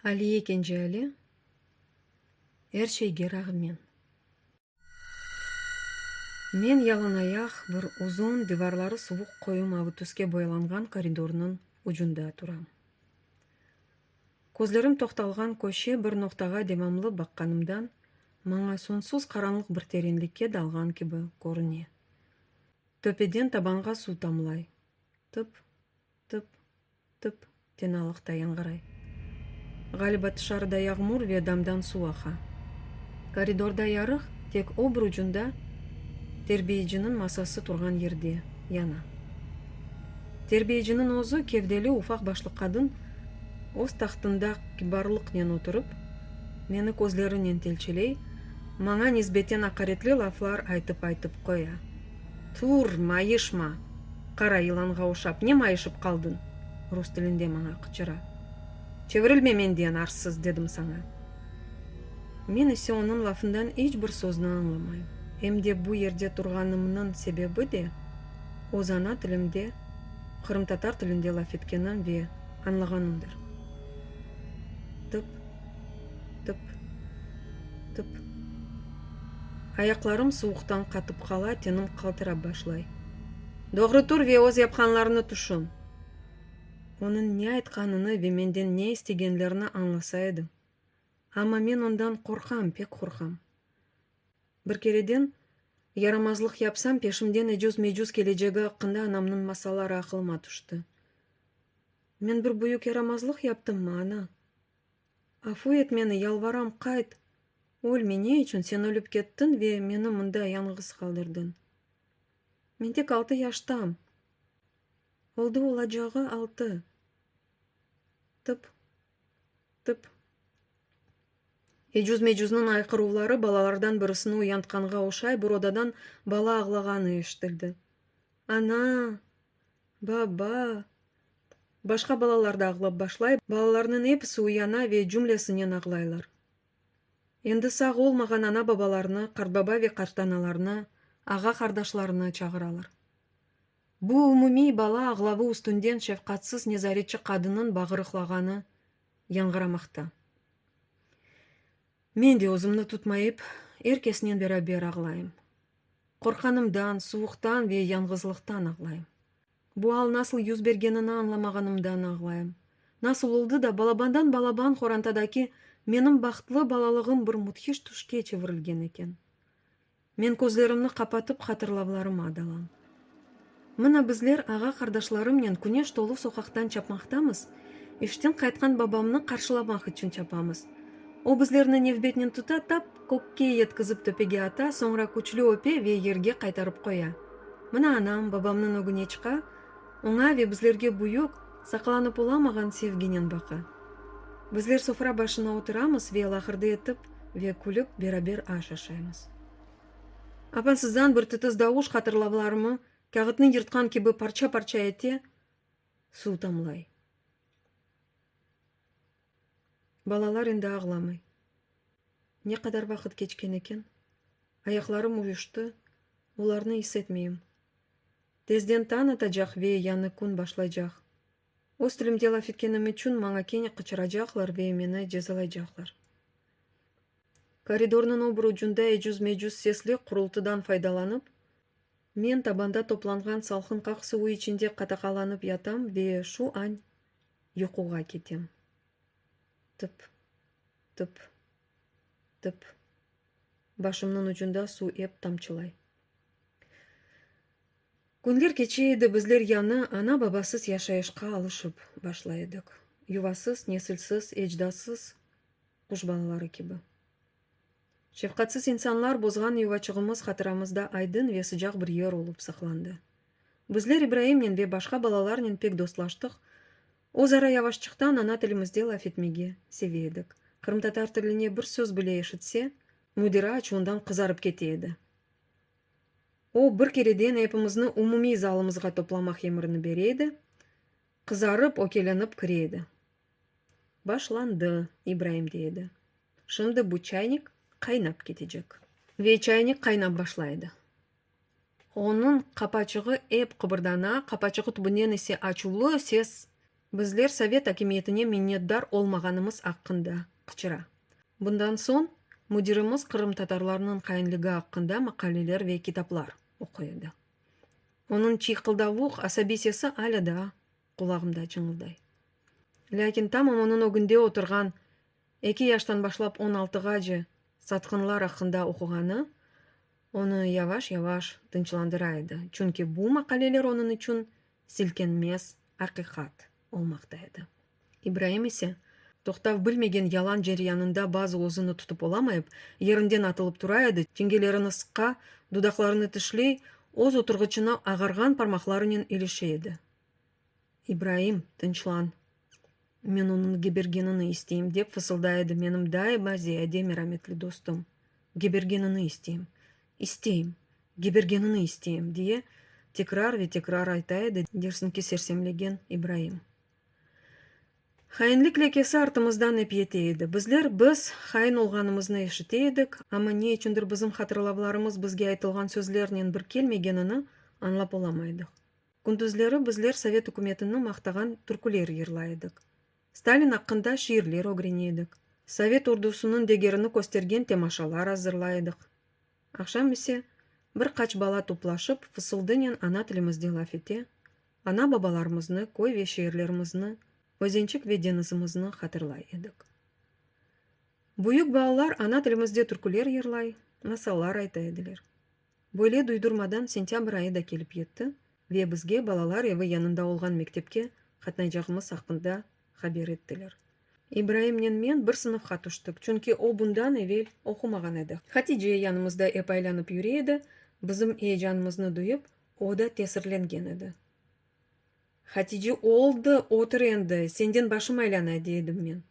Aliye Kence-Ali, Er şeyge rağmen. Men yalınayaq bir uzun, divarları suvuq qoyu mavı tüske boyalanğan koridornıñ ucunda turam. Közlerim toqtalğan köşe bir noqtağa devamlı baqqanımdan maña soñsuz qaranlıq bir terenlikke dalğan kibi körüne. Töpeden tabanğa suv tamlay, tıp, tıp, Tıp, tenalıqta yañğıray. Ğaliba tışarıda yağmur ve damdan suv aqa. Koridorda yarıq tek o bir ucunda, terbiyeciniñ masası turğan yerde, yana. Terbiyeciniñ özü, kevdeli, ufaq başlı qadın, öz tahtında kibarlıqnen oturıp, meni közlerinen telçeley, maña nisbeten aqaretli laflar aytıp-aytıp qoya. Tur, mayışma! Qara yılanğa oşap ne mayışıp qaldıñ? Rus tilinde maña qıçıra. Çevirilme menden, arsız, dedim saña. Men ise onıñ lafından iç bir sözni añlamayım. Em de bu yerde turğanımnıñ sebebi de öz ana tilimde, qırımtatar tilinde laf etkenim ve añlağanımdır. Tıp. Tıp. Tıp. Ayaqlarım suvuqtan qatıp qala, tenim qaltırap başlay. Doğru tur ve öz yapqanlarını tüşün. Onıñ ne aytqanını ve menden ne istegenlerini añlasa edim. Amma men ondan qorqam, pek qorqam. Bir kereden, yaramazlıq yapsam, peşimden ecüz-mecüz kelecegi aqqında anamnıñ masalları aqılıma tüşti. Men bir büyük yaramazlıq yaptımmı, ana? Afu et meni, yalvaram, qayt! Ölme, ne içün sen ölüp kettiñ ve meni mında yañğız qaldırdıñ? Men tek altı yaştam. Oldı olacağı altı. Tıp, tıp. Ecüz-mecüzniñ ayqıruvları balalardan birisini uyantqanğa oşay, bir odadan bala ağlağanı eşitildi. Ana! Ba-ba! Başqa balalar da ağlap başlay, balalarnıñ episi uyana ve cümlesinen ağlaylar. Endi sağ olmağan ana-babalarnı, qartbaba ve qartanalarnı, ağa-qardaşlarnı çağıralar. Bu umumiy bala ağlavı üstünden şefqatsız nezaretçi qadınnıñ bağırıqlağanı yañğıramaqta. Men de özümni tutmayıp, er kesnen beraber ağlayım. Qorqqanımdan, suvuqtan ve yañğızlıqtan ağlayım. Bu al nasıl yüz bergenini añlamağanımdan ağlayım. Nasıl oldı da, balabandan balaban qorantadaki menim bahtlı balalığım bir müthiş tüşke çevirilgen eken? Men közlerimni qapatıp hatırlavlarıma dalam. Mına bizler ağa-qardaşlarımnen küneş tolu soqaqtan çapmaqtamız, işten qaytqan babamnı qarşılamaq içün çapamız. O bizlerni nevbetnen tuta, tap kökke yetkizip töpege ata, soñra küçlü öpe ve yerge qaytarıp qoya. Mına anam babamnıñ ögüne çıqa, oña ve bizlerge büyük, saqlanıp olamağan sevginen baqa. Bizler sofra başına oturamız ve laqırdı etip ve külip beraber aş aşaymız. Apansızdan bir titis davuş hatırlavlarımı kâğıtnı yırtqan kibi parça-parça ete, suv tamlay. Balalar endi ağlamay. Ne qadar vaqıt keçken eken? Ayaqlarım uyuştı, olarnı is etmeyim. Tezden tañ atacaq ve yañı kün başlaycaq. Öz tilimde laf etkenim içün maña kene qıçıracaqlar ve meni cezalaycaqlar. Koridornıñ o bir ucunda ecüz-mecüz sesli qurultıdan faydalanıp, men tabanda toplanğan salqın qaq suvu içinde qataqalanıp yatam ve şu añ yuquğa ketem. Tıp, tıp, tıp. Başımnıñ ucunda suv ep tamçılay. Künler keçe edi, bizler yañı ana-babasız yaşayışqa alışıp başlay edik. Yuvasız, nesilsiz, ecdasız quş balaları kibi. Şefqatsız insanlar bozğan yuvaçığımız hatıramızda aydın ve sıcaq bir yer olıp saqlandı. Bizler İbraimnen ve başqa balalarnen pek dostlaştıq, özara yavaşçıqtan ana tilimizde laf etmege seve edik. Qırımtatar tiline bir söz bile eşitse, müdiri açuvından qızarıp kete edi. O, bir kereden epimizni umumiy zalımızğa toplamaq emirini bere edi, qızarıp, ökelenip kire edi. Başlandı, İbraim dey edi. Şimdi bu çaynik qaynap ketecek. Ve çaynik qaynap başlay edi. Onıñ qapaçığı ep qıbırdana, qapaçığı tübünden ise açuvlı ses. Bizler sovet akimiyetine minnetdar olmağanımız aqqında qıçıra. Bundan soñ müdirimiz qırımtatarlarnıñ hainligi aqqında maqaleler ve kitaplar oquy edi. Onıñ çıyqıldavuq asabiy sesi alâ daa qulağımda çıñılday. Lâkin tamam onıñ ögünde oturğan eki yaştan başlap on altığace satqınlar aqqında oquğanı onı yavaş-yavaş tınçlandıra edi, çünki bu maqaleler onıñ içün silkenmez aqiqat olmaqta edi. İbraim ise, toqtav bilmegen yalan ceryanında bazı özüni tutıp olamayıp, yerinden atılıp tura edi, çingelerini sıqa, dudaqlarını tişley, öz oturğıçına ağarğan parmaqlarınen ilişe edi. İbraim, tınçlan. Men onıñ gebergenini isteyim, dep fısılday edi menim daima ziyade merametli dostum. Gebergenini isteyim. İsteyim. Gebergenini isteyim, diye tekrar ve tekrar ayta edi dersiñ ki sersemlegen İbraim. Hainlik lekesi artımızdan ep yete edi. Bizler biz hain olğanımıznı eşite edik, amma ne içündir bizim hatırlavlarımız bizge aytılğan sözlernen bir kelmegenini añlap olamaydıq. Kündüzleri bizler sovet ükümetini maqtağan türküler yırlay edik. Stalin aqqında şiirler ögrene edik. Sovet ordusınıñ degerini köstergen temaşalar azırlay edik. Aqşam ise bir qaç bala toplaşıp, fısıldınen ana tilimizde laf ete, ana-babalarımıznı, köy ve şeerlerimizni, özençik ve deñizimizni hatırlay edik. Büyük balalar ana tilimizde türküler yırlay, masallar ayta ediler. Böyle duydurmadan sentâbr ayı da kelip yetti ve bizge balalar evi yanında olğan mektepke qatnaycağımız aqqında haber ettiler. İbraimnen men bir sınıfqa tüştik, çünki o bundan evel oqumağan edi. Hatice yanımızda ep aylanıp yüre edi, bizim eyecanımıznı duyıp, o da tesirlengen edi. Hatice, oldı, otur endi, senden başım aylana, dey edim men.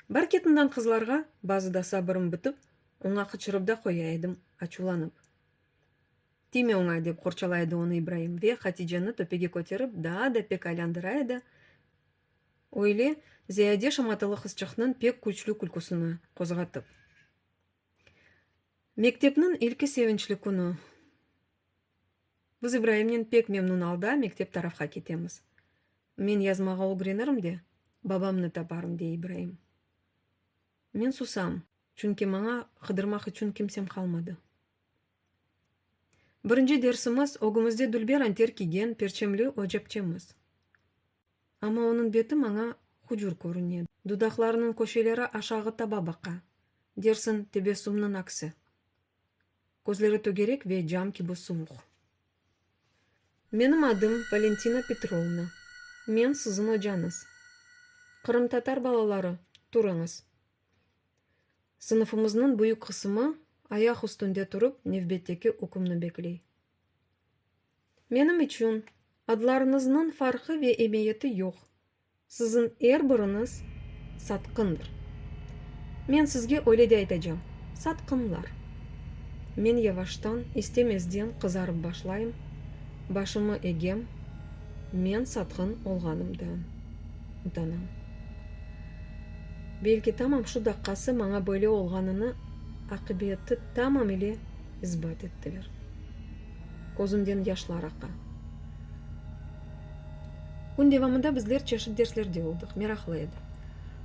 Bar ket mından qızlarğa, bazıda sabırım bitip, oña qıçırıp da qoya edim, açuvlanıp. Tiyme oña, dep qorçalay edi onı İbraim ve Haticeni töpege köterip daa da pek aylandıra edi, öyle ziyade şamatalı qızçıqnıñ pek küçlü külküsini qozğatıp. Mektepniñ ilki sevinçli künü. Biz İbraimnen pek memnun alda mektep tarafqa ketemiz. Men yazmağa ögrenirim de, babamnı taparım, dey İbraim. Men susam, çünki maña qıdırmaq içün kimsem qalmadı. Birinci dersimiz, ögümizde dülber anter kiygen perçemli ocapçemiz. Amma onıñ beti maña hucur körüne, dudaqlarınıñ köşeleri aşağı taba baqa, dersiñ tebessümniñ aksi. Közleri tögerek ve cam kibi suvuq. Menim adım Valentina Petrovna. Men siziñ ocañız. Qırımtatar balaları, turıñız. Sınıfımıznıñ büyük qısımı ayaq üstünde turıp nevbetteki ükümni bekley. Menim içün adlarıñıznıñ farqı ve emiyeti yoq. Siziñ er biriñiz satqındır. Men sizge öyle de aytacam, satqınlar. Men yavaştan, istemezden qızarıp başlayım, başımı egem, men satqın olğanımdan utanam. Belki tamam şu daqqası maña böyle olğanını aqibeti tamam ile isbat ettiler. Közümden yaşlar aqa. Kün devamında bizler çeşit derslerde oldıq, meraqlı edi.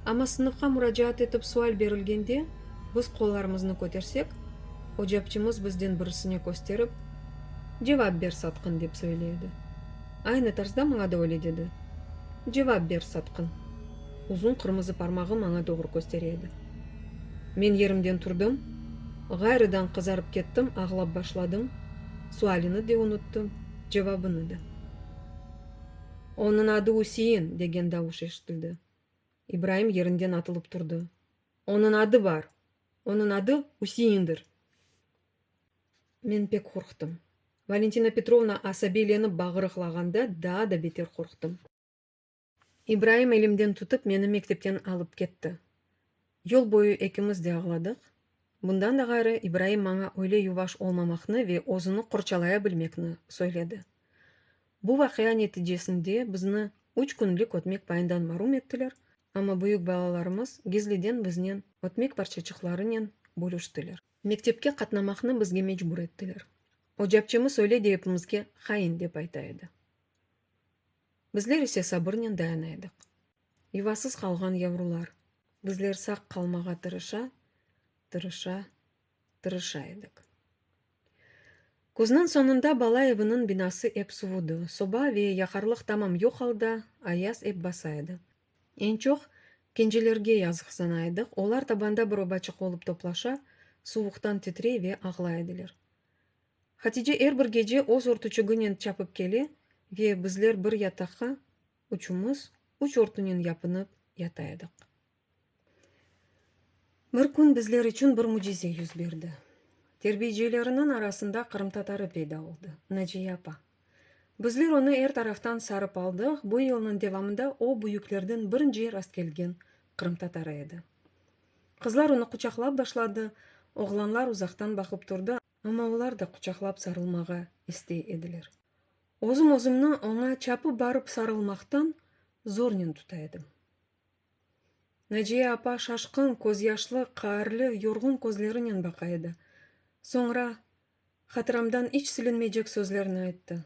Amma sınıfqa muracaat etip sual berilgende, biz qollarımıznı kötersek, ocapçımız bizden birisine kösterip, Cevap ber, satqın, dep söyley edi. Aynı tarzda maña da öyle dedi, Cevap ber, satqın. Uzun qırmızı parmağı maña doğru köstere edi. Men yerimden turdım, ğayrıdan qızarıp kettim, ağlap başladım, sualini de unuttım, cevabını da. Onıñ adı Üsein, degen davuş eşitildi. İbraim yerinden atılıp turdı. Onıñ adı bar! Onıñ adı Üseindir! Men pek qorqtım. Valentina Petrovna asabiylenip bağırıqlağanda daa da beter qorqtım. İbraim elimden tutıp meni mektepten alıp ketti. Yol boyu ekimiz de ağladıq. Bundan da ğayrı, İbraim maña öyle yuvaş olmamaqnı ve özüni qorçalaya bilmekni söyledi. Bu vaqia neticesinde bizni üç künlik ötmek payından marum ettiler, amma büyük balalarımız gizliden biznen ötmek parçaçıqlarınen bölüştiler. Mektepke qatnamaqnı bizge mecbur ettiler. Ocapçemiz öyle de epimizge hain dep ayta edi. Bizler ise sabırnen dayana edik. Yuvasız qalğan yavrular. Bizler sağ qalmağa tırışa, tırışa, tırışa edik. Küzniñ soñunda bala eviniñ binası ep suvudı, soba ve yaqarlıq tamam yoq alda, ayaz ep basa edi. Eñ çoq kencelerge yazıqsana edik, olar tabanda bir obaçıq olıp toplaşa, suvuqtan titrey ve ağlay ediler. Hatice er bir gece öz örtüçiginen çapıp kele ve bizler bir yataqqa üçümiz üç örtünen yapınıp yata edik. Bir kün bizler içün bir mücize yüz berdi. Terbiyecileriniñ arasında qırımtatarı peyda oldı, Naciye apa. Bizler onı er taraftan sarıp aldıq, bu yılnıñ devamında o, büyüklerden birinci rastkelgen qırımtatarı edi. Qızlar onı quçaqlap başladı, oğlanlar uzaqtan baqıp turdı, amma olar da quçaqlap sarılmağa istey ediler. Özüm özümni oña çapıp barıp sarılmaqtan zornen tuta edim. Naciye apa şaşqın, közyaşlı, qaarli, yorğun közlerinen baqa edi. Soñra hatıramdan iç silinmeycek sözlerni ayttı,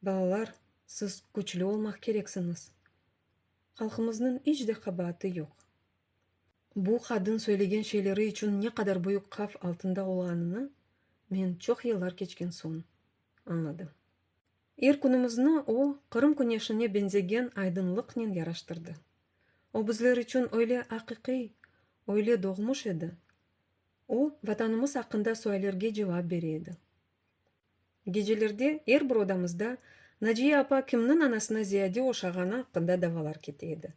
Balalar, siz küçlü olmaq kereksiñiz. Halqımıznıñ iç de qabaatı yoq. Bu qadın söylegen şeyleri içün ne qadar büyük havf altında olğanını men çoq yıllar keçken soñ añladım. Er künümizni o, Qırım küneşine beñzegen aydınlıqnen yaraştırdı. O bizler içün öyle aqiqiy, öyle doğmuş edi. O, Vatanımız aqqında suallerge cevap bere edi. Gecelerde er bir odamızda Naciye apa kimniñ anasına ziyade oşağanı aqqında davalar kete edi.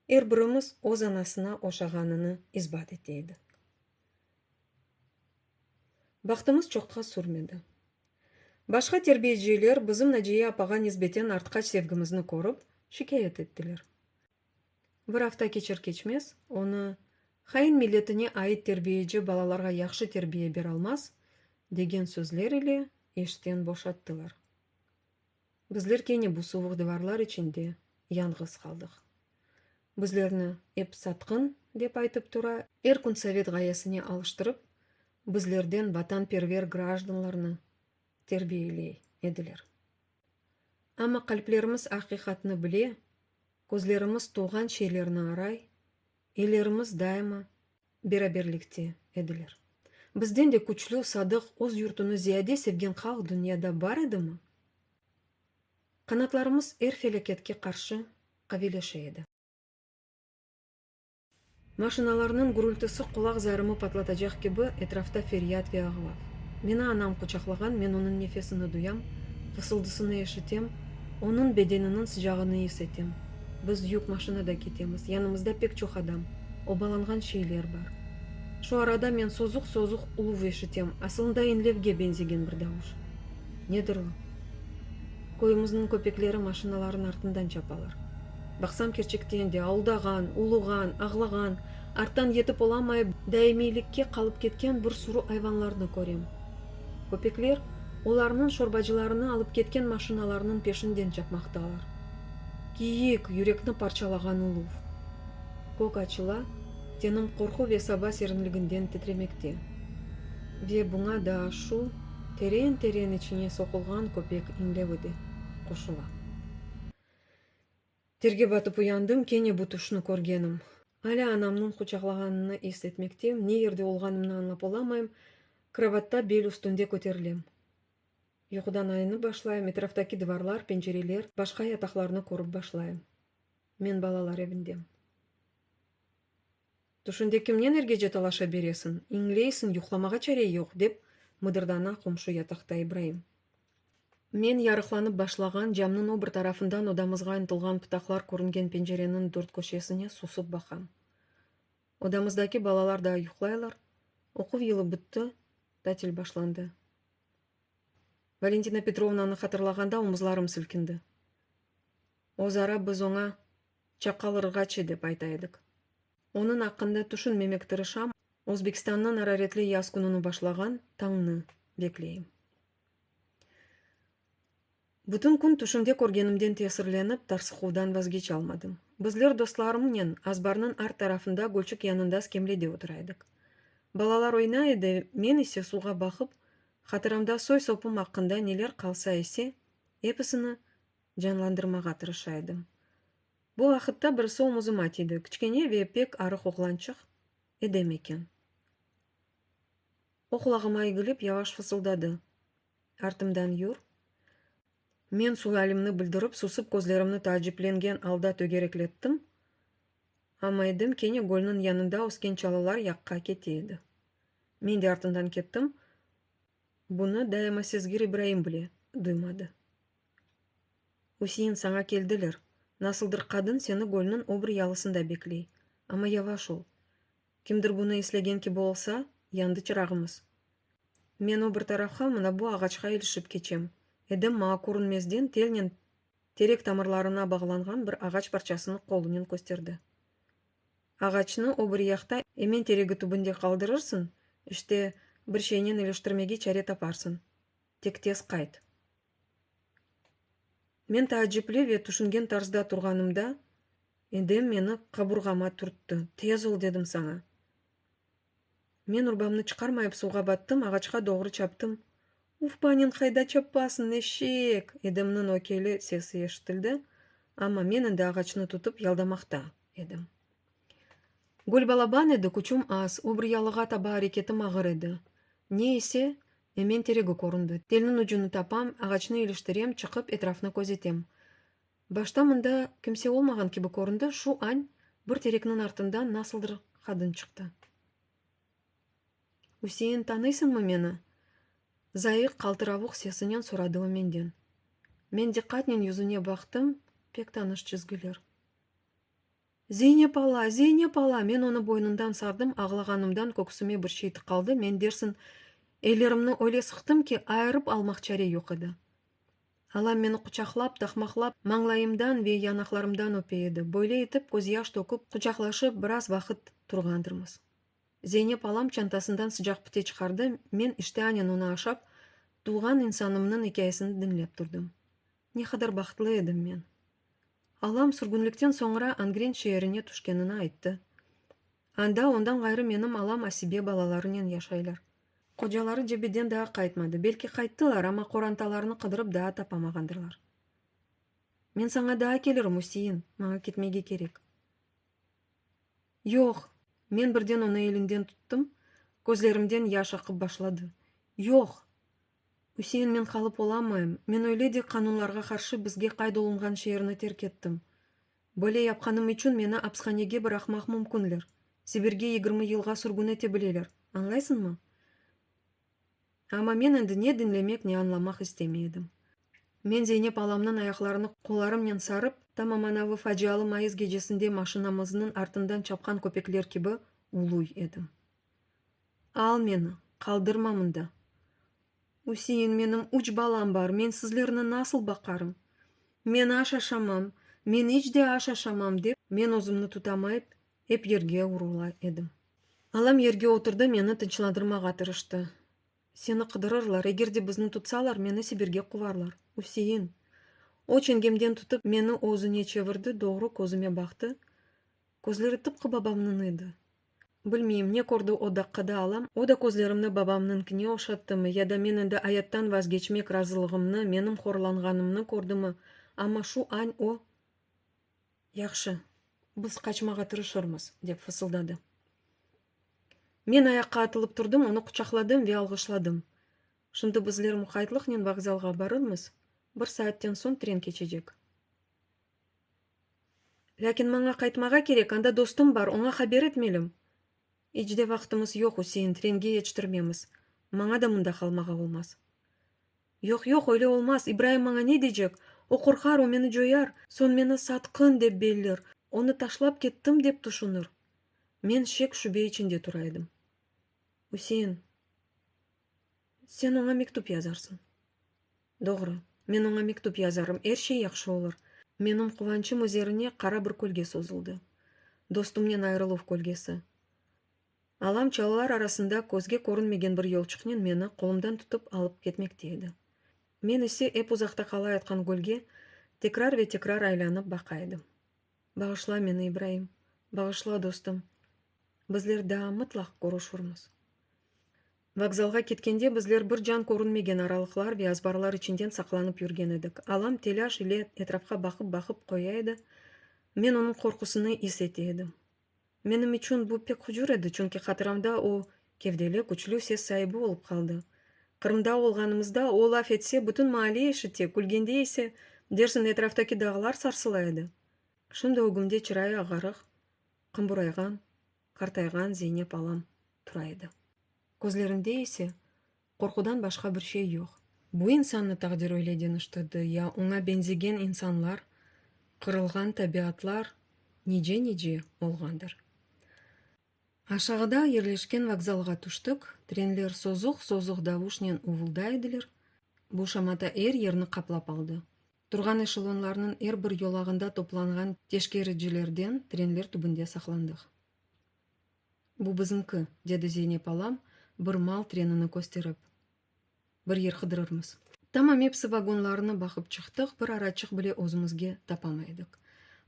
Er birimiz öz anasına oşağanını isbat ete edi. Bahtımız çoqqa sürmedi. Başqa terbiyeciler bizim Naciye apağa nisbeten artqaç sevgimizni körip, şikâyet ettiler. Bir afta keçer-keçmez, onı, hain milletine ait terbiyeci balalarğa yahşı terbiye beralmaz, degen sözler ile işten boşattılar. Bizler kene bu suvuq divarlar içinde yañğız qaldıq. Bizlerni ep satqın dep aytıp tura, er kün sovet ğayesine alıştırıp, bizlerden vatanperver grajdanlarnı terbiyeley ediler. Amma qalplerimiz aqiqatnı bile, közlerimiz tuvğan şeylerni aray, ellerimiz daima beraberlikte ediler. Bizden de küçlü, sadıq, öz yurtunı ziyade sevgen halq dünyada bar edimi? Qanatlarımız er felâketke qarşı qaviyleşe edi. Maşinalarnıñ gürültisi qulaq zarımı patlatacaq kibi, etrafta feryat ve ağlav. Meni anam quçaqlağan, men onıñ nefesini duyam, fısıldısını eşitem, onıñ bedeniniñ sıcağını is etem. Biz yük maşinada ketemiz, yanımızda pek çoq adam, obalanğan şeyler bar. Şu arada men sozuq-sozuq uluv eşitem, asılında inlevge beñzegen bir davuş. Nedir o? Köyümizniñ köpekleri maşinalarnıñ artından çapalar. Baqsam, kerçekten de, auldağan, uluğan, ağlağan, arttan yetip olamayıp, daimiylikke qalıp ketken bir sürü ayvanlarnı körem. Köpekler, olarnıñ şorbacılarını alıp ketken maşinalarnıñ peşinden çapmaqtalar. Kiyik, yürekni parçalağan uluv. Kök açıla, tenim qorqu ve saba serinliginden titremekte. Ve buña daa şu, teren-teren içine soqulğan köpek iñlevi de qoşula. Terge batıp uyandım, kene bu tüşni körgenim. Alâ anamnıñ quçaqlağanını is etmektem, ne yerde olğanımnı añlap olamayım, krovatta bel üstünde köterilem. Yuqudan ayınıp başlayım, etraftaki divarlar, pencereler, başqa yataqlarnı körip başlayım. Men balalar evindem. Tüşünde kimnen er gece talaşa beresiñ, iñleysiñ, yuqlamağa çare yoq, dep mıdırdana qomşu yataqta İbraim. Men yarıqlanıp başlağan, camnıñ o bir tarafından odamızğa ıntılğan pıtaqlar körüngen pencereniñ dört köşesine susıp baqam. Odamızdaki balalar daa yuqlaylar, oquv yılı bitti, tatil başlandı. Valentina Petrovnanı hatırlağanda omuzlarım silkindi. Özara biz oña Çaqal ırğaçı dep ayta edik. Onıñ aqqında tüşünmemek tırışam, Özbekistannıñ araretli yaz kününi başlağan tañnı bekleyim. Bütün kün tüşümde körgenimden tesirlenip, tarsıquvdan vazgeçalmadım. Bizler dostlarımnen azbarnıñ art tarafında gölçük yanında skemlede otura edik. Balalar oynay edi, men ise suvğa baqıp, hatıramda soy-sopum aqqında neler qalsa ise, episini canlandırmağa tırışa edim. Bu vaqıtta birisi omuzıma tiydi, kiçkene ve pek arıq oğlançıq, Edem eken. O qulağıma egilip yavaş fısıldadı, Artımdan yür. Men sualimni bildirip, susıp, közlerimni taaciplengen alda tögereklettim, amma Edem kene gölniñ yanında ösken çalılar yaqqa kete edi. Men de artından kettim, bunı daima sezgir İbraim bile duymadı. Üsein, saña keldiler. Nasıldır qadın seni gölniñ o bir yalısında bekley. Amma yavaş ol. Kimdir bunı eslegen kibi olsa, yandı çırağımız. Men o bir tarafqa, mına bu ağaçqa ilişip keçem. Edem maña körünmezden telnen terek tamırlarına bağlanğan bir ağaç parçasını qolunen kösterdi. Ağaçnı o bir yaqta emen teregi tübünde qaldırırsıñ, işte, bir şeynen iliştirmege çare taparsıñ. Tek tez qayt. Men taacipli ve tüşüngen tarzda turğanımda, Edem meni qaburğama türtti. Tez ol, dedim saña. Men urbamnı çıqarmayıp suvğa battım, ağaçqa doğru çaptım. Ufbanen qayda çapasıñ, eşek! Edemniñ ökeli sesi eşitildi, amma men endi ağaçnı tutıp yaldamaqta edim. Göl balaban edi, küçüm az, o bir yalığa taba areketim ağır edi. Ne ise, emen teregi köründi. Telniñ ucunı tapam, ağaçnı iliştirem, çıqıp etrafnı közetem. Başta mında kimse olmağan kibi köründi, şu añ bir terekniñ artından nasıldır qadın çıqtı. Üsein, tanıysıñmı meni? Zayıq qaltıravuq sesinen soradı o menden. Men diqqatnen yüzüne baqtım, pek tanış çizgiler. Zeynep ala, Zeynep ala! Men onı boynundan sardım, ağlağanımdan köksüme bir şey tıqaldı, men dersin, ellerimni öyle sıqtım ki, ayırıp almaq çare yoq edi. Alam meni quçaqlap, taqmaqlap, mañlayımdan ve yanaqlarımdan öpe edi. Böyle etip, közyaş töküp, quçaqlaşıp, biraz vaqıt turğandırmız. Zeynep alam çantasından sıcaq pite çıqardı, men iştianen onı aşap, tuvğan insanımnıñ ikâyesini diñlep turdım. Ne qadar bahtlı edim men! Alam sürgünlikten soñra Angren şeerine tüşkenini ayttı. Anda ondan ğayrı menim alam Asibe balalarınen yaşaylar. Qocaları cebeden daa qaytmadı. Belki qayttılar, amma qorantalarını qıdırıp daa tapamağandırlar. Men saña daa kelirim, Üsein, maña ketmege kerek. Yoq! Men birden onı elinden tuttım, közlerimden yaş aqıp başladı. Yoq! Üsein, men qalıp olamayım. Men öyle de qanunlarğa qarşı bizge qayd olunğan şeerni terk ettim. Böyle yapqanım içün meni apshanege bıraqmaq mümkünler. Sibirge 20 yılğa sürgün ete bileler. Añlaysıñmı? Amma men endi ne diñlemek, ne añlamaq istemey edim. Men Zeynep alamnıñ ayaqlarını qollarımnen sarıp, tamam anavı facialı mayıs gecesinde maşinamıznıñ artından çapqan köpekler kibi uluy edim. Al meni, qaldırma mında. Üsein, menim üç balam bar, men sizlerni nasıl baqarım? Men aş aşamam, men iç de aş aşamam, dep, men özümni tutamayıp, ep yerge urula edim. Alam yerge oturdı, meni tınçlandırmağa tırıştı. Seni qıdırırlar, eger de bizni tutsalar, meni Sibirge quvarlar. Üsein! O çengemden tutıp, meni özüne çevirdi, doğru közüme baqtı. Közleri tıpqı babamnıñ edi. Bilmeyim, ne kördi o daqqada alam, o da közlerimni babamnıñkine oşattımı, ya da men endi ayattan vazgeçmek razılığımnı, menim horlanğanımnı kördimi, amma şu añ o, Yahşı, biz qaçmağa tırışırmız, dep fısıldadı. Men ayaqqa atılıp turdım, onı quçaqladım ve alğışladım. Şimdi bizler muqaytlıqnen vokzalğa barırmız, bir saatten soñ tren keçecek. Lâkin maña qaytmağa kerek, anda dostum bar, oña haber etmelim. İç de vaqtımız yoq, Üsein, trenge yetiştirmemiz. Maña da mında qalmağa olmaz. Yoq, yoq, öyle olmaz, İbraim maña ne deycek? O qorqar, o meni coyar, soñ meni satqın dep beller, onı taşlap kettim dep tüşünir. Men şek-şübe içinde tura edim. Üsein, sen oña mektüp yazarsıñ. Doğru, men oña mektüp yazarım, er şey yahşı olur. Menim quvançım üzerine qara bir kölge sozuldı. Dostumnen ayırıluv kölgesi. Alam çalılar arasında közge körünmegen bir yolçuqnen meni qolumdan tutıp alıp ketmekte edi. Men ise ep uzaqta qalayatqan gölge tekrar ve tekrar aylanıp baqa edim. Bağışla meni, İbraim, bağışla, dostum. Bizler daa mıtlaq körüşürmiz. Vokzalğa ketkende bizler bir can körünmegen aralıqlar ve azbarlar içinden saqlanıp yürgen edik. Alam telâş ile etrafqa baqıp-baqıp qoya edi. Men onıñ qorqusını is ete edim. Menim içün bu pek hucur edi, çünki hatıramda o, kevdeli, küçlü ses saibi olıp qaldı. Qırımda olğanımızda o laf etse, bütün maale eşite, külgende ise, dersiñ etraftaki dağlar sarsıla edi. Şimdi ögümde çırayı ağarıq, qımburayğan, qartayğan Zeynep alam tura edi. Közlerinde ise qorqudan başqa bir şey yoq. Bu insannı taqdir öyle deñiştirdi, ya oña beñzegen insanlar, qırılğan tabiatlar nice-nice olğandır. Aşağıda yerleşken vokzalğa tüştik, trenler sozuq-sozuq davuşnen uvulday ediler, bu şamata er yerni qaplap aldı. Turğan eşelonlarnıñ er bir yolağında toplanğan teşkericilerden trenler tübünde saqlandıq. Bu bizimki, dedi Zeynep alam, bir mal trenini kösterip. Bir yer qıdırırmız. Tamam episi vagonlarnı baqıp çıqtıq, bir araçıq bile özümizge tapamay edik.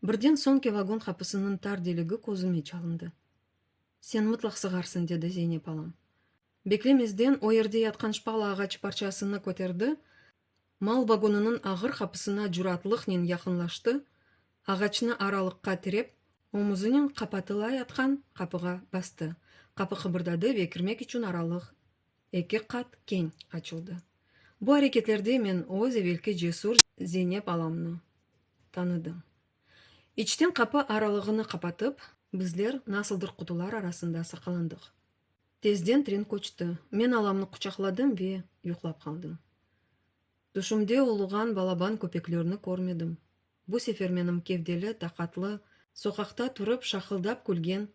Birden soñki vagon qapısınıñ tar deligi közüme çalındı. Sen mıtlaq sığarsıñ, dedi Zeynep alam. Beklemezden, o yerde yatqan şpala ağaç parçasını köterdi, mal vagonınıñ ağır qapısına cüratlıqnen yaqınlaştı, ağaçnı aralıqqa tirep, omuzınen qapatılayatqan qapığa bastı. Qapı qıbırdadı ve kirmek içün aralıq eki qat keñ açıldı. Bu areketlerde men öz evelki cesur Zeynep alamnı tanıdım. İçten qapı aralığını qapatıp, bizler nasıldır qutular arasında saqalandıq. Tezden tren köçti. Men alamnı quçaqladım ve yuqlap qaldım. Tüşümde uluğan balaban köpeklerni körmedim. Bu sefer menim kevdeli, taqatlı, soqaqta turıp şaqıldap külgen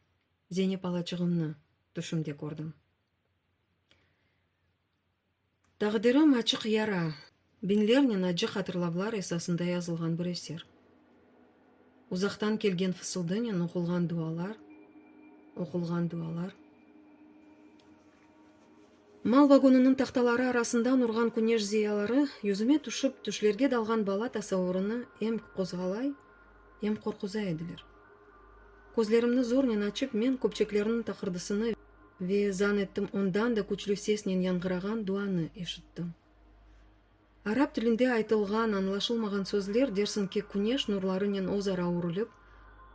Zeynep alaçığımnı tüşümde kördim. Taqdirim açıq yara, biñlernen acı hatırlavlar esasında yazılğan bir eser. Uzaqtan kelgen fısıldınen oqulğan dualar, oqulğan dualar. Mal vagonınıñ tahtaları arasından urğan küneş ziyaları yüzüme tüşip, tüşlerge dalğan bala tasavurını em qozğalay, em qorquza ediler. Közlerimni zornen açıp, men köpçeklerniñ taqırdısını ve, zan ettim, ondan da küçlü sesnen yañğırağan duanı eşittim. Arap tilinde aytılğan añlaşılmağan sözler dersiñ ki küneş nurlarınen özara urılıp,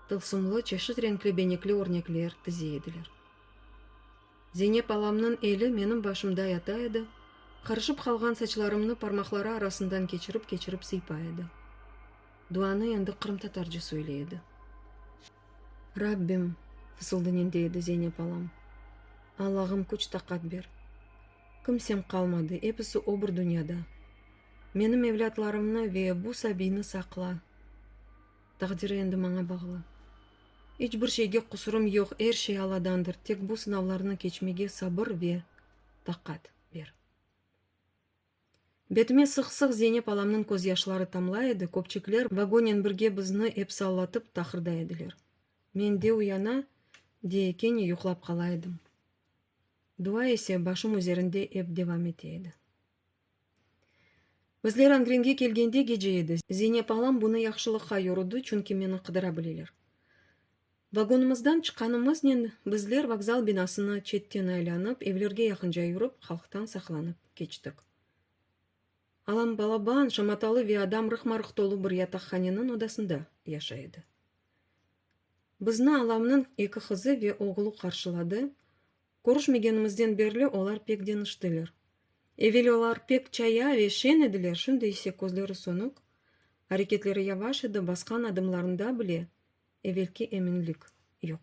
tılsımlı, çeşit renkli benekli örnekler tize ediler. Zeynep alamnıñ eli menim başımda yata edi, qarışıp qalğan saçlarımnı parmaqları arasından keçirip-keçirip sıypay edi. Duanı endi qırımtatarca söyley edi. Rabbim, fısıldınen dey edi Zeynep alam, Allağım küç-taqat ber. Kimsem qalmadı, episi o bir dünyada. Menim evlâtlarımnı ve bu sabiyni saqla. Taqdiri endi maña bağlı. İç bir şeyge qusurım yoq, er şey Alladandır, tek bu sınavlarnı keçmege sabır ve taqat ber. Betime sıq-sıq Zeynep alamnıñ közyaşları tamlay edi, köpçekler vagonnen birge bizni ep sallatıp taqırday ediler. Men de uyana, de kene yuqlap qala edim. Dua ise başım üzerinde ep devam ete edi. Bizler Angrenge kelgende gece edi. Zeynep alam bunı yahşılıqqa yorudı, çünki meni qıdıra bileler. Vagonımızdan çıqqanımıznen bizler vokzal binasını çetten aylanıp, evlerge yaqınca yürip, halqtan saqlanıp keçtik. Alam balaban, şamatalı ve adam rıqma-rıq tolu bir yataqhaneniñ odasında yaşay edi. Bizni alamnıñ eki qızı ve oğlu qarşıladı. Körüşmegenimizden berli olar pek deñiştiler. Evel olar pek çaya ve şeñ ediler, şimdi ise közleri sönük, areketleri yavaş edi, basqan adımlarında bile evelki eminlik yoq.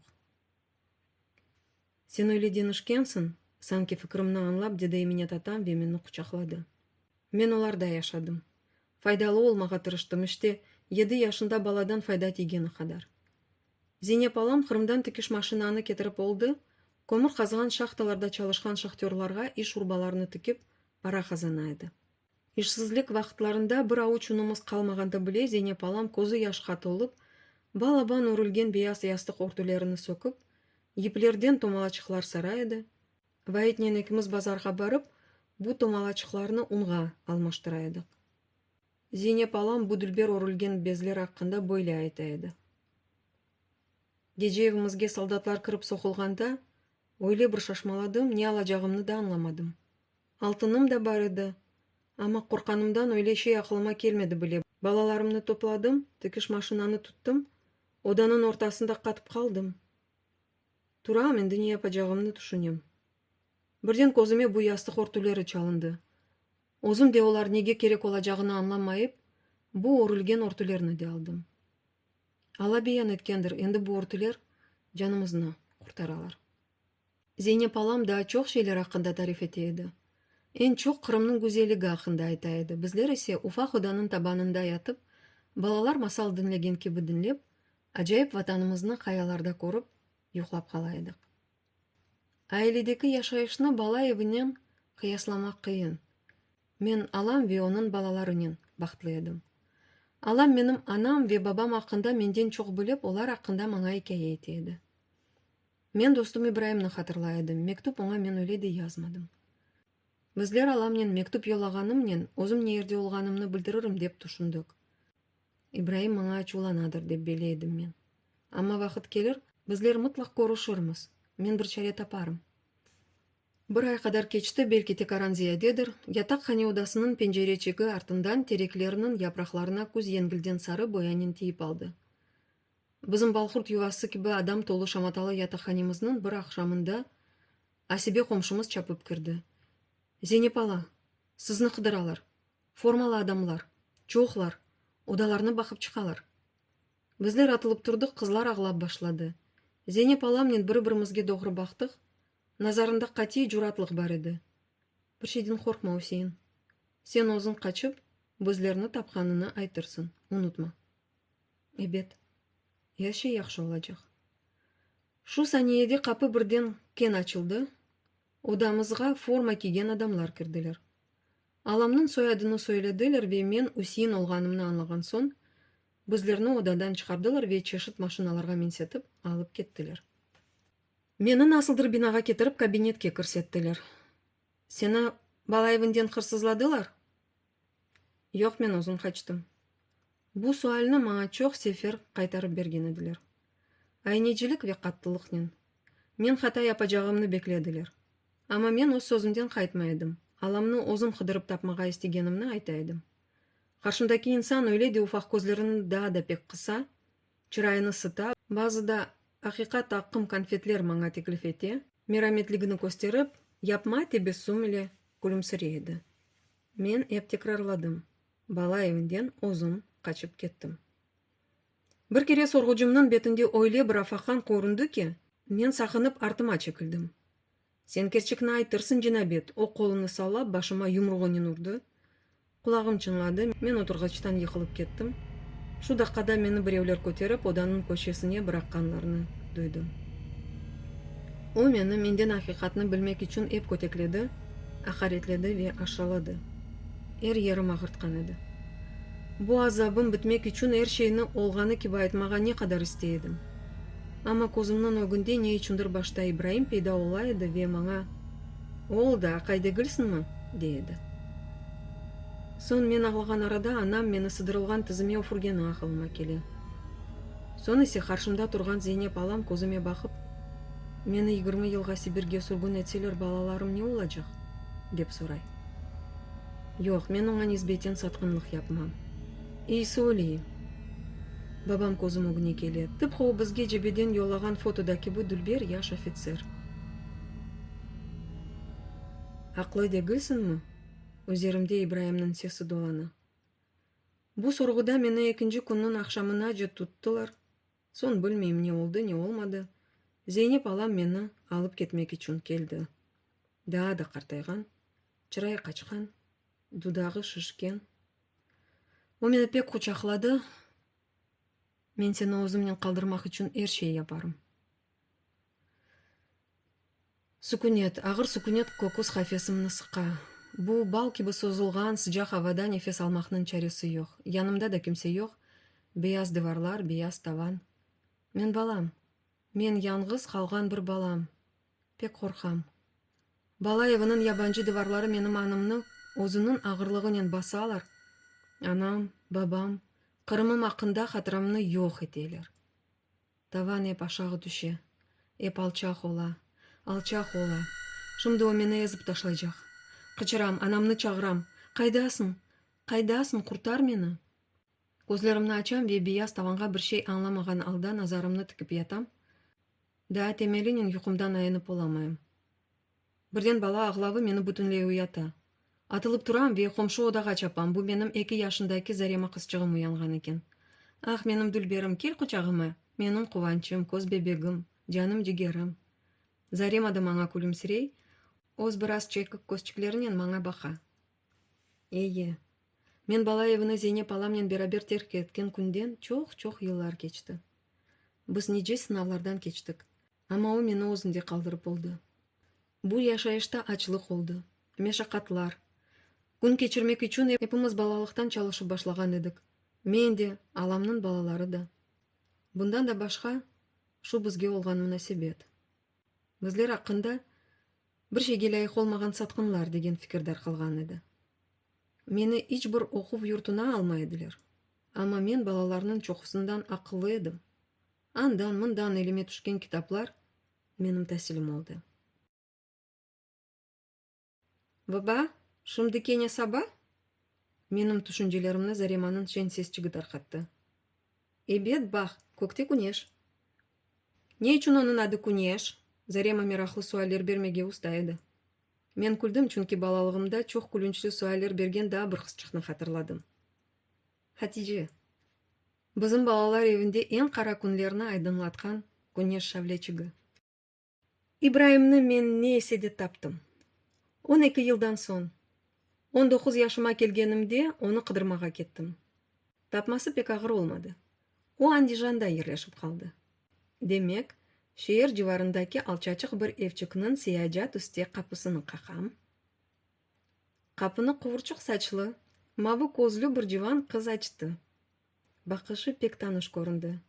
Sen öyle deñişkensiñ, sanki fikrimni añlap, dedi Emine tatam ve meni quçaqladı. Men olarda yaşadım. Faydalı olmağa tırıştım, işte, yedi yaşında baladan fayda tiygeni qadar. Zeynep alam Qırımdan tikiş maşinanı ketirip oldı, kömür qazğan şahtalarda çalışqan şahtörlarğa iş urbalarını tikip, para qazana edi. İşsizlik vaqıtlarında bir avuç unumız qalmağanda bile Zeynep alam közü yaşqa tolıp, balaban örülgen beyaz yastıq örtülerini sökip, yiplerden tomalaçıqlar sara edi. Vaitnen ekimiz bazarğa barıp, bu tomalaçıqlarnı unğa almaştıra edik. Zeynep alam bu dülber örülgen bezler aqqında böyle ayta edi, Gece evimizge soldatlar kirip soqulğanda, öyle bir şaşmaladım, ne alacağımnı da añlamadım. Altınım da bar edi, amma qorqqanımdan öyle şey aqılıma kelmedi bile. Balalarımnı topladım, tikiş maşinanı tuttım. Odanıñ ortasında qatıp qaldım. Turam, endi ne yapacağımnı tüşünem. Birden közüme bu yastıq örtüleri çalındı. Özüm de olar nege kerek olacağını añlamayıp, bu örülgen örtülerni de aldım. Alla beyan etkendir, endi bu örtüler canımıznı qurtaralar. Zeynep alam daa çoq şeyler aqqında tarif ete edi. Eñ çoq Qırımnıñ güzelligi aqqında ayta edi, bizler ise ufaq odanıñ tabanında yatıp, balalar masal diñlegen kibi diñlep, acayip vatanımıznı qayalarda körip, yuqlap qala edik. Ailedeki yaşayışnı bala evinen qıyaslamaq qıyın. Men alam ve onıñ balalarınen bahtlı edim. Alam menim anam ve babam aqqında menden çoq bilip, olar aqqında maña ikâye ete edi. Men dostum İbraimni hatırlay edim, mektüp oña men öyle de yazmadım. Bizler alamnen mektüp yollağanımnen özüm ne yerde olğanımnı bildiririm dep tüşündik. İbraim maña açuvlanadır, dep bele edim men. Amma vaqıt kelir, bizler mıtlaq körüşirmiz, men bir çare taparım. Bir ay qadar keçti, belki tekaran ziyadedir, yataqhane odasınıñ pencereçigi artından tereklerniñ yapraqlarına küz yengilden sarı boyanen tiyip aldı. Bizim balqurt yuvası kibi adam tolu şamatalı yataqhanemizniñ bir aqşamında Asibe qomşumız çapıp kirdi. Zeynep ala, sizni qıdıralar. Formalı adamlar. Çoqlar. Odalarnı baqıp çıqalar. Bizler atılıp turdıq, qızlar ağlap başladı. Zeynep alamnen biri-birimizge doğru baqtıq, nazarında qatiy curatlıq bar edi. Bir şeyden qorqma, Üsein. Sen özüñ qaçıp, bizlerni tapqanını aytırsıñ, unutma. Ebet, er şey yahşı olacaq. Şu saniyede qapı birden keñ açıldı, odamızğa forma kiygen adamlar kirdiler. Alamnıñ soyadını söylediler ve men Üsein olğanımnı añlağan soñ, bizlerni odadan çıqardılar ve çeşit maşinalarğa minsetip, alıp kettiler. Meni nasıldır binağa ketirip kabinetke kirsettiler. Seni bala evinden hırsızladılar? Yoq, men özüm qaçtım. Bu sualni maña çoq sefer qaytarıp bergen ediler. Aynecilik ve qattılıqnen. Men hata yapacağımnı beklediler. Amma men öz sözümden qaytmay edim, alamnı özüm qıdırıp tapmağa istegenimni ayta edim. Qarşımdaki insan öyle de ufaq közlerini daa da pek qısa, çırayını sıta, bazıda aqiqat taqım konfetler maña teklif ete, merametligini kösterip, yapma tebessüm ile külümsirey edi. Men ep tekrarladım, bala evinden özüm qaçıp kettim. Bir kere sorğucımnıñ betinde öyle bir afaqan köründi ki, men saqınıp artıma çekildim. Sen kerçekni aytırsıñ, cenabet, o qolunı sallap, başıma yumruğınen urdı. Qulağım çıñladı, men oturğıçtan yıqılıp kettim. Şu daqqada meni birevler köterip, odanıñ köşesine bıraqqanlarını duydım. O meni, menden aqiqatnı bilmek içün ep kötekledi, aqaretledi ve aşaladı. Er yerim ağırtqan edi. Bu azabım bitmek içün er şeyni olğanı kibi aytmağa ne qadar istey edim. Amma közümniñ ögünde ne içündir başta İbraim peyda ola edi ve maña, Oldı, aqay degilsiñmi? dey edi. Soñ men ağlağan arada anam meni sıdırılğan tizime üfürgeni aqılıma kele. Soñ ise qarşımda turğan Zeynep alam közüme baqıp, Meni 20 yılğa Sibirge sürgün etseler balalarım ne olacaq? dep soray. Yoq, men oña nisbeten satqınlıq yapmam. Eyisi öleyim. Babam közüm ögüne kele, tıpqı o bizge cebeden yollağan fotoda kibi dülber yaş ofitser. Aqlı degilsiñmi? Üzerimde İbraimniñ sesi dolana. Bu sorğuda meni ekinci künniñ aqşamınace tuttılar, soñ bilmeyim ne oldı, ne olmadı, Zeynep alam meni alıp ketmek içün keldi. Daa da qartayğan, çırayı qaçqan, dudağı şişken. O meni pek quçaqladı, Men seni özümnen qaldırmaq içün er şey yaparım. Sükünet, ağır sükünet köküs qafesimni sıqa. Bu bal kibi sozulğan sıcaq avada nefes almaqnıñ çaresi yoq. Yanımda da kimse yoq, beyaz divarlar, beyaz tavan. Men balam. Men yañğız qalğan bir balam. Pek qorqam. Bala eviniñ yabancı divarları menim anımnı özüniñ ağırlığınen basalar, anam, babam, Qırımım aqqında hatıramnı yoq eteler. Tavan ep aşağı tüşe, ep alçaq ola, alçaq ola. Şimdi o meni ezip taşlaycaq. Qıçıram, anamnı çağıram, Qaydasıñ? Qaydasıñ, qurtar meni! Közlerimni açam ve beyaz tavanğa bir şey añlamağan alda nazarımnı tikip yatam, daa temelinen yuqumdan ayınıp olamayım. Birden bala ağlavı meni bütünley uyata. Atılıp turam ve qomşu odağa çapam, bu menim eki yaşındaki Zarema qızçığım uyanğan eken. Ah, menim dülberim, kel quçağıma, menim quvançım, köz bebegim, canım cigerim. Zarema da maña külümsirey, öz biraz çekik közçiklerinen maña baqa. Eye, men bala evini Zeynep alamnen beraber terk etken künden çoq-çoq yıllar keçti. Biz nice sınavlardan keçtik, amma o meni özünde qaldırıp oldı. Bu yaşayışta açlıq oldı, meşaqatlar. Kün keçirmek içün epimiz balalıqtan çalışıp başlağan edik, men de, alamnıñ balaları da. Bundan da başqa, şu bizge olğan munasebet. Bizler aqqında bir şeyge lâyıq olmağan satqınlar degen fikir darqalğan edi. Meni iç bir oquv yurtuna almay ediler. Amma men balalarnıñ çoqusından aqıllı edim. Andan, mından elime tüşken kitaplar menim tasilim oldı. Baba, şimdi kene saba? Menim tüşüncelerimni Zaremanıñ şeñ sesçigi tarqattı. Ebet, baq, kökte küneş. Ne içün onıñ adı Küneş? Zarema meraqlı sualler bermege usta edi. Men küldim, çünki balalığımda çoq külünçli sualler bergen daa bir qızçıqnı hatırladım. Hatice. Bizim balalar evinde eñ qara künlerni aydınlatqan küneş şavleçigi. İbraimni men ne ise de taptım. 12 yıldan soñ, 19 yaşıma kelgenimde onı qıdırmağa kettim. Tapması pek ağır olmadı. O Andijanda yerleşip qaldı. Demek, şeer civarındaki alçaçıq bir evçikniñ siyaca tüste qapısını qaqam. Qapını quvurçıq saçlı, mavı közlü bir civan qız açtı. Baqışı pek tanış köründi.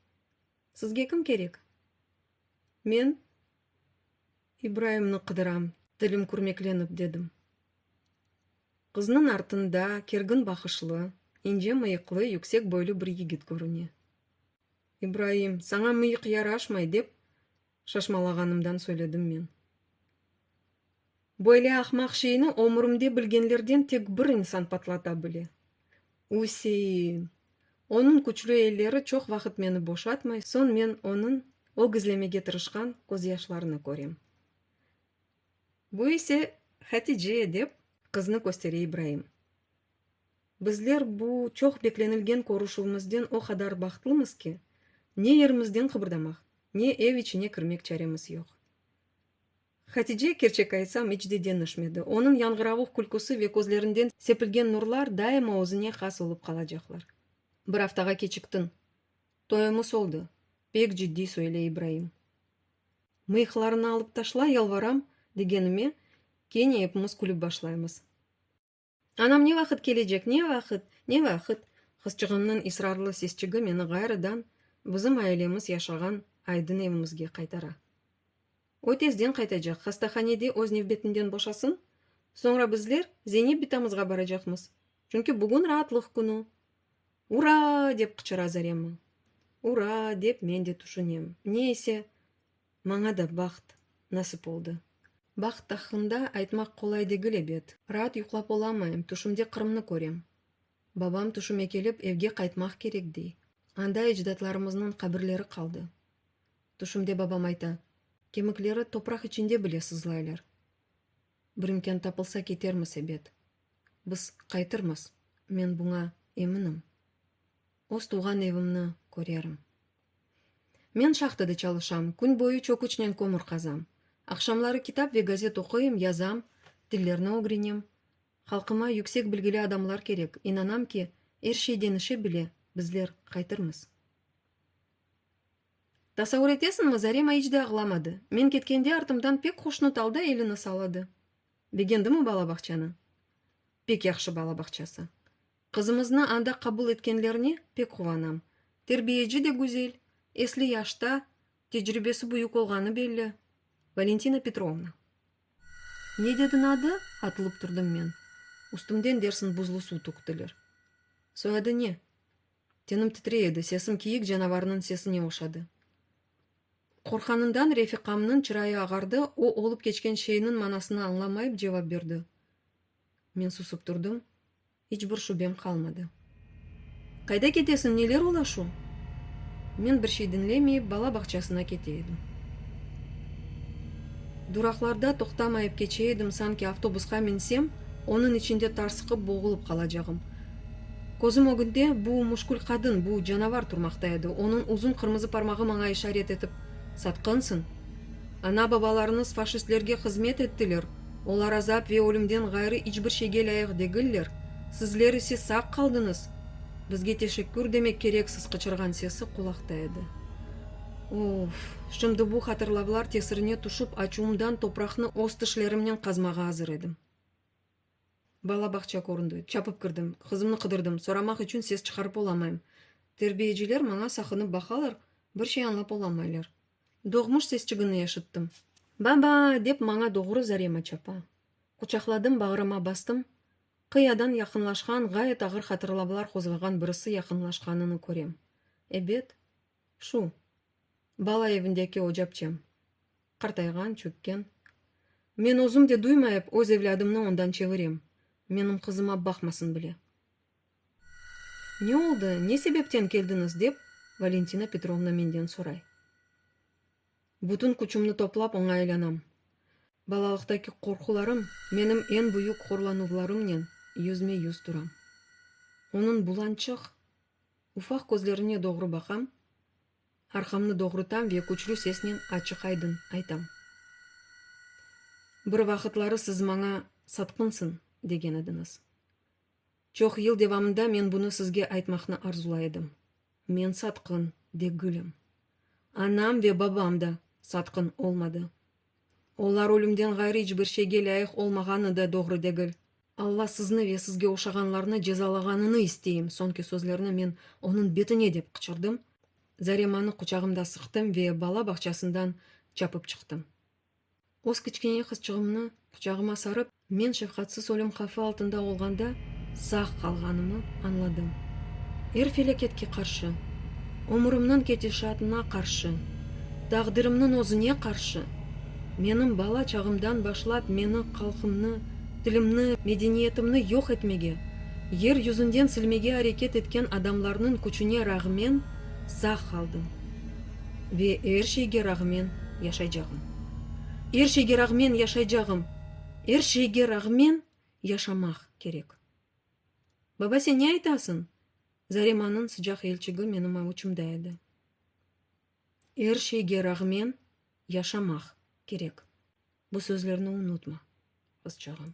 Sizge kim kerek? Men İbraimni qıdıram, tilim kürmeklenip dedim. Qıznıñ artında kergin baqışlı, ince mıyıqlı, yüksek boylu bir yigit körüne. İbraim, saña mıyıq yaraşmay, dep, şaşmalağanımdan söyledim men. Böyle ahmaq şeyni ömrümde bilgenlerden tek bir insan patlata bile. Üsein! Onıñ küçlü elleri çoq vaqıt meni boşatmay, soñ men onıñ o gizlemege tırışqan közyaşlarını körem. Bu ise Hatice, dep, qıznı köstere İbraim. Bizler bu çoq beklenilgen körüşüvimizden o qadar bahtlımız ki, ne yerimizden qıbırdamaq, ne ev içine kirmek çaremiz yoq. Hatice, kerçek aytsam, iç de deñişmedi. Onıñ yañğıravuq külküsi ve közlerinden sepilgen nurlar daima özüne has olıp qalacaqlar. Bir aftağa keçiktiñ. Toyumız oldı, pek ciddiy söyley İbraim. Mıyıqlarını alıp taşla, yalvaram, degenime, kene epimiz külüp başlaymız. Anam ne vaqıt kelecek, ne vaqıt, ne vaqıt? Qızçığımnıñ israrlı sesçigi meni ğayrıdan bizim ailemiz yaşağan aydın evimizge qaytara. O tezden qaytacaq, hastahanede öz nevbetinden boşasın, soñra bizler Zeynep bitamızğa baracaqmız, çünki bugün raatlıq künü. Ura! dep qıçıra Zarema. Ura! dep men de tüşünem. Ne ise, Maña da baht nasip oldı. Baht aqqında aytmaq qolay degil ebet. Raat yuqlap olamayım, tüşümde Qırımnı körem. Babam tüşüme kelip, evge qaytmaq kerek, dey. Anda ecdatlarımıznıñ qabirleri qaldı. Tüşümde babam ayta, kemikleri topraq içinde bile sızlaylar. Bir imkân tapılsa ketermiz ebet. Biz qaytırmız, men buña eminim. Öz tuvğan evimni körerim. Men şahtada çalışam, kün boyu çöküçnen kömür qazam. Aqşamları kitap ve gazet oquyım, yazam, tillerni ögrenem. Halqıma yüksek bilgili adamlar kerek, inanam ki, er şey deñişe bile, bizler qaytırmız. Tasavur etesiñmi, Zarema iç de ağlamadı. Men ketkende artımdan pek hoşnut alda elini salladı. Begendimi bala bağçanı? Pek yahşı bala bağçası. Qızımıznı anda qabul etkenlerine pek quvanam. Terbiyeci de güzel, esli yaşta, tecribesi büyük olğanı belli. Valentina Petrovna. Ne dediñ adı? atılıp turdım men. Üstümden dersiñ buzlu suv töktiler. Soyadı ne? Tenim titrey edi, sesim kiyik canavarnıñ sesine oşadı. Qorqqanından refiqamnıñ çırayı ağardı, o olıp keçken şeyniñ manasını añlamayıp cevap berdi. Men susıp turdım, iç bir şübem qalmadı. Qayda ketesiñ, neler ola şu? Men bir şey diñlemeyip, bala bağçasına kete edim. Duraqlarda toqtamayıp keçe edim, sanki avtobusqa minsem, onıñ içinde tarsıqıp boğulıp qalacağım. Közüm ögünde bu müşkül qadın, bu canavar turmaqta edi, onıñ uzun qırmızı parmağı maña işaret etip, Satqınsıñ! Ana-babalarıñız faşistlerge hızmet ettiler, olar azap ve ölümden ğayrı iç bir şeyge lâyıq degiller, sizler ise sağ qaldıñız, bizge teşekkür demek kereksiz qıçırğan sesi qulaqta edi. Of, şimdi bu hatırlavlar tesirine tüşip açuvımdan topraqnı öz tişlerimnen qazmağa azır edim. Bala bağça köründi. Çapıp kirdim. Qızımnı qıdırdım. Soramaq içün ses çıqarıp olamayım. Terbiyeciler maña saqınıp baqalar, bir şey añlap olamaylar. Doğmuş sesçigini eşittim. Baba! dep maña doğru Zarema çapa. Quçaqladım, bağrıma bastım. Qıyadan yaqınlaşqan, ğayet ağır hatırlavlar qozğağan birisi yaqınlaşqanını körem. Ebet, şu, bala evindeki ocapçem. Qartayğan, çökken. Men özüm de duymayıp, öz evlâdımnı ondan çevirem. Menim qızıma baqmasın bile. Ne oldı, ne sebepten keldiñiz, dep, Valentina Petrovna menden soray. Bütün küçümni toplap oña aylanam. Balalıqtaki qorqularım, menim eñ büyük horlanuvlarımnen yüzme-yüz turam. Onıñ bulançıq, ufaq közlerine doğru baqam, Arqamnı doğrutam ve küçlü sesnen açıq-aydın aytam. Bir vaqıtları siz maña satqınsıñ degen ediñiz. Çoq yıl devamında men bunı sizge aytmaqnı arzulay edim. Men satqın degilim. Anam ve babam da satqın olmadı. Olar ölümden ğayrı iç bir şeyge lâyıq olmağanı da doğru degil. Alla sizni ve sizge oşağanlarnı cezalağanını isteyim, soñki sözlerni men onıñ betine dep qıçırdım, Zaremanı quçağımda sıqtım ve bala bağçasından çapıp çıqtım. Öz kiçkene qızçığımnı quçağıma sarıp, men şefqatsız ölüm havfı altında olğanda sağ qalğanımı añladım. Er felâketke qarşı, ömürimniñ ketişatına qarşı, taqdirimniñ özüne qarşı, menim bala çağımdan başlap meni, halqımnı, tilimni, medeniyetimni yoq etmege, yer yüzünden silmege areket etken adamlarnıñ küçüne rağmen sağ qaldım ve er şeyge rağmen yaşaycağım. Er şeyge rağmen yaşaycağım. Er şeyge rağmen yaşamaq kerek. Baba, sen ne aytasıñ? Zaremanıñ sıcaq elçigi menim avuçımda edi. Er şeyge rağmen yaşamaq kerek. Bu sözlerni unutma, qızçığım.